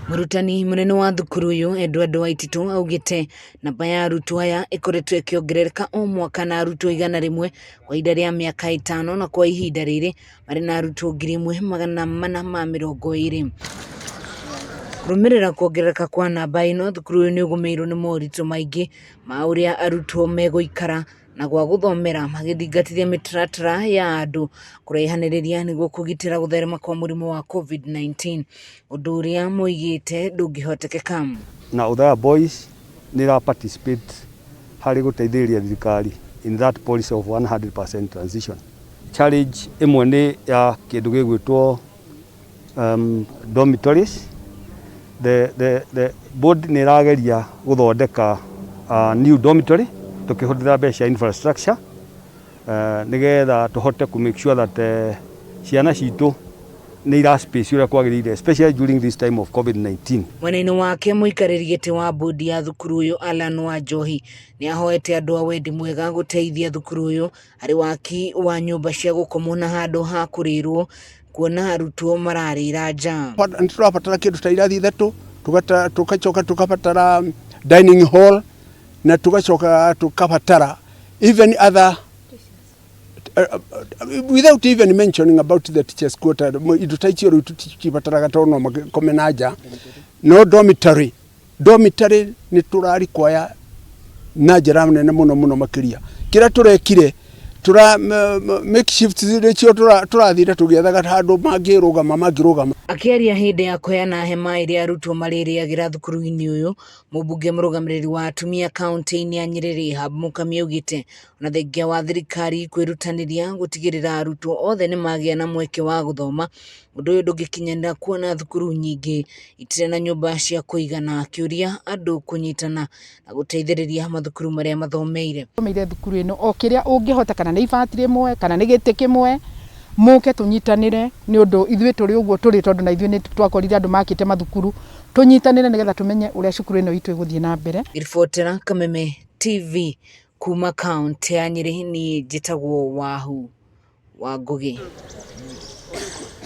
Mũrutani mũnene wa thukuru ũyũ Edward Waititu augĩte namba ya arutwo aya ĩkoretwo ĩkĩongerereka o mwaka na arutwo 100 kwa ihinda rĩa mĩaka 5 na kwa ihinda rĩrĩ marĩ na arutwo 1420. Kũrũmĩrĩra kuongerereka kwa namba ĩno, thukuru ũyũ nĩ ũgũmĩirwo nĩ moritũ maingĩ ma ũrĩa arutwo megũikara na gwa gũthomera magĩthingatithia mĩtaratara ya andũ kũraihanĩrĩria nĩguo kũgitĩra gũtherema kwa mũrimũ wa COVID-19, ũndũ ũrĩa moigĩte ndũngĩhotekeka. Na Othaya Boys nĩ ĩra participate harĩ gũteithĩrĩria thirikari in that policy of 100% transition. Challenge ĩmwe nĩ ya kĩndũ gĩgwĩtwo dormitories. The board nĩ ĩrageria gũthondeka new dormitory tũkĩhũthĩra mbeca cia infrastructure nĩgetha tũhote kũ make sure that ciana citũ nĩ ira space ũrĩa kwagĩrĩire, especially during this time of COVID-19. Mwena-inĩ wake, mũikarĩri gĩtĩ wa bodi ya thukuru ũyũ Alan Wanjohi nĩ ahoete andũ a wendi mwega gũteithia thukuru ũyũ harĩ waki wa nyũmba cia gũkomwo na handũ ha kũrĩrwo, kuona arutwo mararĩra nja. Nĩ tũrabatara kĩndũ ta irathi 3, tũgacoka tũkabatara dining hall, na tũgacoka tũkabatara even other without even mentioning about the teachers quarter. Indo ta icio rĩu tũtibataraga tondũ no makome na nja. No dormitory nĩ tũrarikwaya na njĩra nene mũno mũno makĩria. Kĩrĩa tũrekire, tũra makeshift nĩcio tũrathire tũgĩethaga handũ mangĩrũgama. Akĩaria hĩndĩ ya kũheana hema ĩrĩa arutwo marĩrĩagĩra thukuru-inĩ ũyũ, mũmbunge mũrũgamĩrĩri wa atumia kaunti-inĩ ya Nyĩrĩ Rahab Mũkamia augĩte ona thengia wa thirikari kwĩrutanĩria gũtigĩrĩra arutwo othe nĩ magĩa na mweke wa gũthoma, ũndũ ũyũ ndũngĩkinyanĩra kuona thukuru nyingĩ itirĩ na nyũmba cia kũigana, akĩũria andũ kũnyitana na gũteithĩrĩria mathukuru marĩa mathomeire. Thomeire thukuru ĩno, o kĩrĩa ũngĩhota, kana nĩ ibati rĩmwe kana nĩ gĩtĩ kĩmwe, mũke tũnyitanĩre, nĩ ũndũ ithuĩ tũrĩ ũguo tũrĩ tondũ na ithuĩ nĩ twakorire andũ makĩte mathukuru. Tũnyitanĩre nĩgetha tũmenye ũrĩa cukuru ĩno itũ ĩgũthiĩ na mbere. Ngĩribotera Kameme TV kuma kaunti ya Nyĩrĩ, niĩ njĩtagwo Wahu wa Ngũgĩ.